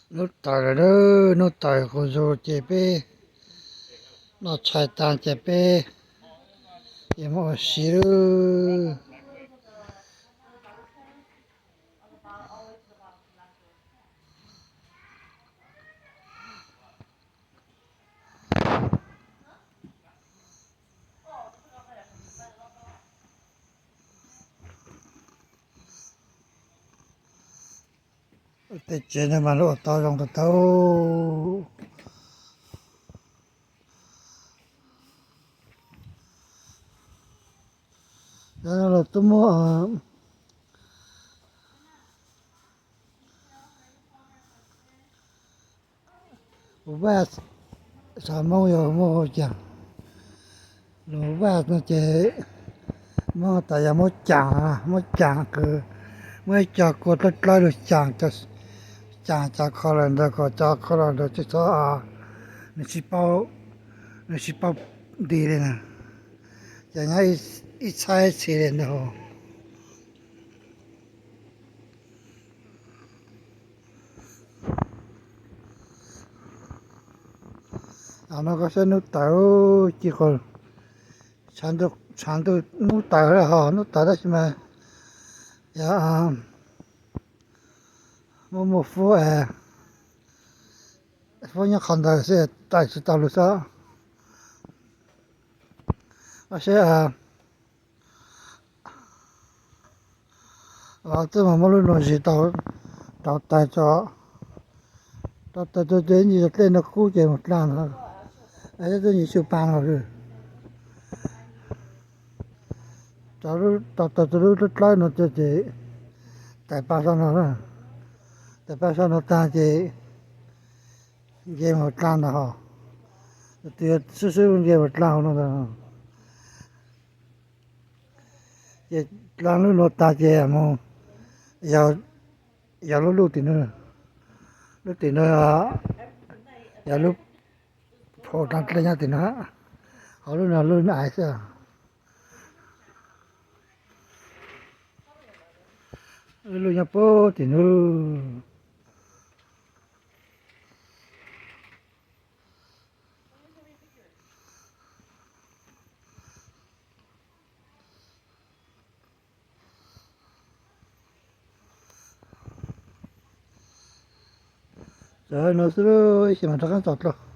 Hnub tawm lawm, hnub tawm qus zus ces peb noj tshais tas ces peb yuav mus ua si lawm. Tej tsev no mas lawv ua tau zoo tau tau. Cov no los twb muab, ua vaj, xav Hmoob yog muab ua cas, lub vaj no ces Hmoob tas yog muab cas, muab cas kws muab ib co kua dlawb dlawb lug cas, cas cov kho los ntawd kom cov kho los ntawd tsis txhob, nws tsis paub, nws tsis paub nti li na, ces nyob ib txhais txhis li ntawd. No koj saib hnub tawm, ci qhov tshav ntuj hnub tawm ho hnub tawm tab sis mas yog muaj muaj fub, fub nyob qhov ntawd xwb, tawm tsis tau lug xwb. Seb twb mus muab lub nuav zis tau, tau taws tso, tau taws tau tes nyias dlej no kub ces mus dlaag ntag, twb nyias tsuj paag los. Tau taws tau lub dlawb dlawb no ces tais paj sab no, tais paj sab no taag ces nce mus dlaag ntag ho, tus xwb xwb nce mus dlaag hauv no ntag. Ces dlaag lub nuav taag ces mus yog lub lub tim no, lub tim no yog lub phau dlaag dlej nyob tim no, ho lub no lub no xwb. Lub nyob puag tim no. Txawm no xwb, ib xyoos mas rov qaab txog dlua.